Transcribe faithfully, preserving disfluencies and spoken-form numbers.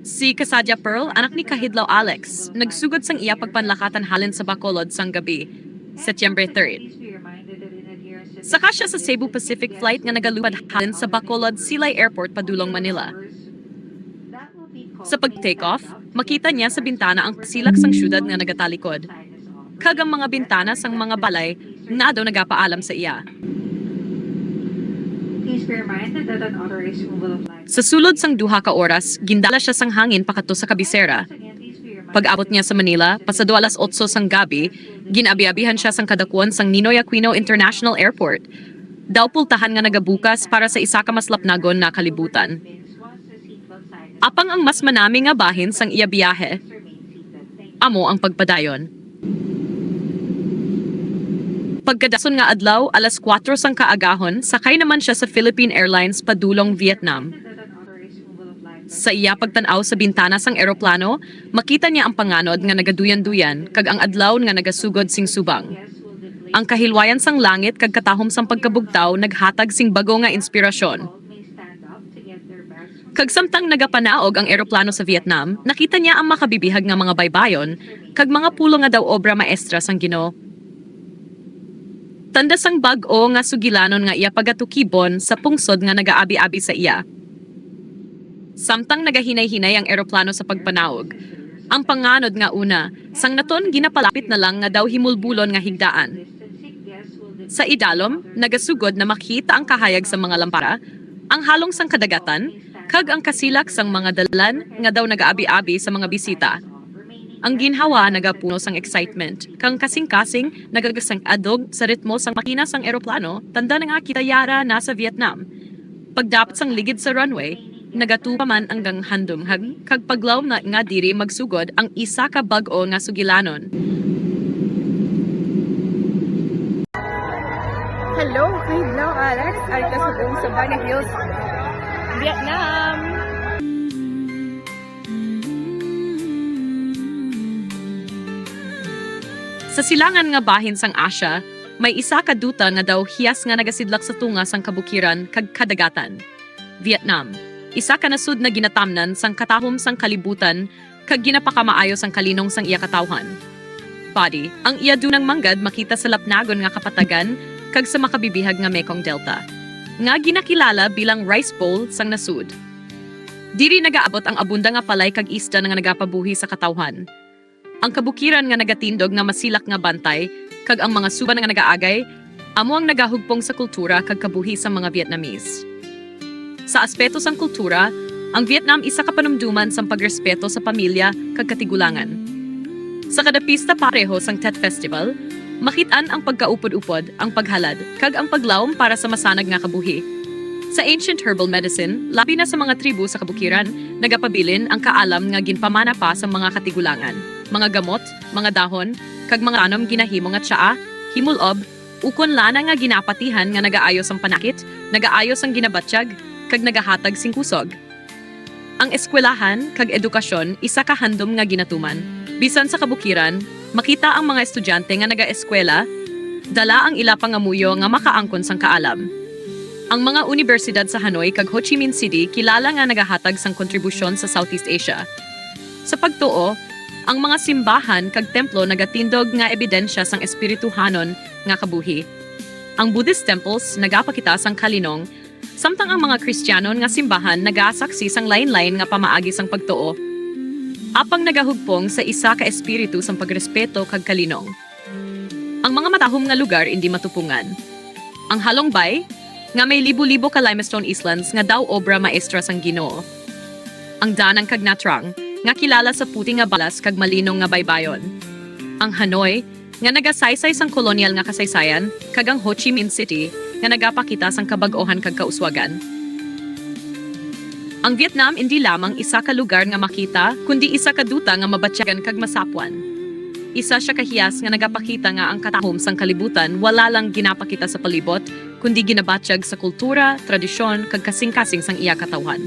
Si Kasadya Pearl, anak ni Kahidlaw Alex, nagsugod sang iya pagpanlakatan halin sa Bacolod sang gabi, Setyembre third. Saka siya sa Cebu Pacific flight nga nagalupad halin sa Bacolod Silay Airport padulong Manila. Sa pag-take off, makita niya sa bintana ang silak sang syudad nga nagatalikod, kag ang mga bintana sang mga balay na daw nagapaalam sa iya. Please be reminded that an authorized removal of lights. Sa sulod sang duha ka oras, gindala siya sang hangin pakadto sa kabisera. Pag-abot niya sa Manila, pasado alas otso sang gabi, ginabi-abihan siya sang kadakuan sang Ninoy Aquino International Airport. Daw pultahan nga nagabukas para sa isa ka mas lapnagon na kalibutan. Apang ang mas manami nga bahin sang iya biyahe, amo ang pagpadayon. Pagkadason nga adlaw, alas kuwatro sang kaagahon, sakay naman siya sa Philippine Airlines padulong Vietnam. Sa iya pagtan-aw sa bintana sang eroplano, makita niya ang panganod nga nagaduyan-duyan kag ang adlaw nga nagasugod sing subang. Ang kahilwayan sang langit kag katahom sang pagkabugtaw naghatag sing bag-o nga inspirasyon. Kag samtang nagapanaog ang eroplano sa Vietnam, nakita niya ang makabibihag nga mga baybayon kag mga pulong nga daw obra maestra sang Ginoo. Tanda sang bag-o nga sugilanon nga iya pagatukibon sa pungsod nga nagaabi-abi sa iya. Samtang nagahinay-hinay ang eroplano sa pagpanaog, ang panganod nga una sang naton ginapalapit na lang nga daw himulbulon nga higdaan. Sa idalom, nagasugod na makita ang kahayag sang mga lampara, ang halong sang kadagatan, kag ang kasilak sang mga dalan nga daw nagaabi-abi sa mga bisita. Ang ginhawa nagapuno sang excitement, kang kasing-kasing nagagasang-adog sa ritmo sang makina sang eroplano, tanda na nga kita yara na sa Vietnam. Pagdapat sang ligid sa runway, nagatupa man ang ganghandumhag kag paglawom na nga diri magsugod ang isa ka bag-o nga sugilanon. Hello, Kahidlaw Alex, ari ta sa buong Sabana Hills, Vietnam. Sa silangan nga bahin sang Asia, may isa ka duta nga daw hiyas nga nagasidlak sa tunga sang kabukiran kag kadagatan. Vietnam, isa ka nasud na ginatamnan sang katahom sang kalibutan kag ginapakamaayo sang kalinong sang iya katawhan. Body, ang iya dunang manggad makita sa lapnagon nga kapatagan kag sa makabibihag nga Mekong Delta, nga ginakilala bilang Rice Bowl sang nasud. Diri nagaabot ang abunda nga palay kag isda nga nagapabuhi sa katawhan. Ang kabukiran nga nagatindog nga masilak nga bantay kag ang mga suba nga nagaagay amo ang nagahugpong sa kultura kag kabuhi sang mga Vietnamese. Sa aspeto sang kultura, ang Vietnam isa ka panumduman sang pagrespeto sa pamilya kag katigulangan. Sa kada pista pareho sang Tet Festival, makit-an ang pagkaupod-upod, ang paghalad, kag ang paglawom para sa masanag nga kabuhi. Sa ancient herbal medicine, labi na sa mga tribo sa kabukiran, nagapabilin ang kaalam nga ginpamana pa sa mga katigulangan. Mga gamot, mga dahon, kag mga tanom ginahimo nga tsaa, himulob, ukon lana nga ginapatihan nga nagaayo sang panakit, nagaayo sang ginabatyag, kag nagahatag sing kusog. Ang eskwelahan kag edukasyon isa ka handom nga ginatuman. Bisan sa kabukiran, makita ang mga estudyante nga nagaeskwela, dala ang ila pangamuyo nga makaangkon sang kaalam. Ang mga unibersidad sa Hanoi kag Ho Chi Minh City kilala nga nagahatag sang kontribusyon sa Southeast Asia. Sa pagtuo, ang mga simbahan kag templo nagatindog nga ebidensya sang espirituhanon nga kabuhi. Ang Buddhist temples nagapakita sang kalinong, samtang ang mga Kristiyanon nga simbahan nagasaksi sang lain-lain nga pamaagi sang pagtuo. Apang nagahugpong sa isa ka espiritu sang pagrespeto kag kalinong. Ang mga matahom nga lugar indi matupungan. Ang Halong Bay, nga may libo-libo ka limestone islands nga daw obra maestra sang Ginoo. Ang Danang kag Nha Trang, nga kilala sa puti nga balas kag malinong nga baybayon. Ang Hanoi, nga nagasaysay sang kolonyal nga kasaysayan, kag ang Ho Chi Minh City, nga nagapakita sang kabag-ohan kag kauswagan. Ang Vietnam indi lamang isa ka lugar nga makita, kundi isa ka duta nga mabatyagan kag masapwan. Isa sia ka hiyas nga nagapakita nga ang katahom sang kalibutan wala lang ginapakita sa palibot, kundi ginabatyag sa kultura, tradisyon, kag kasing-kasing sang iya katawhan.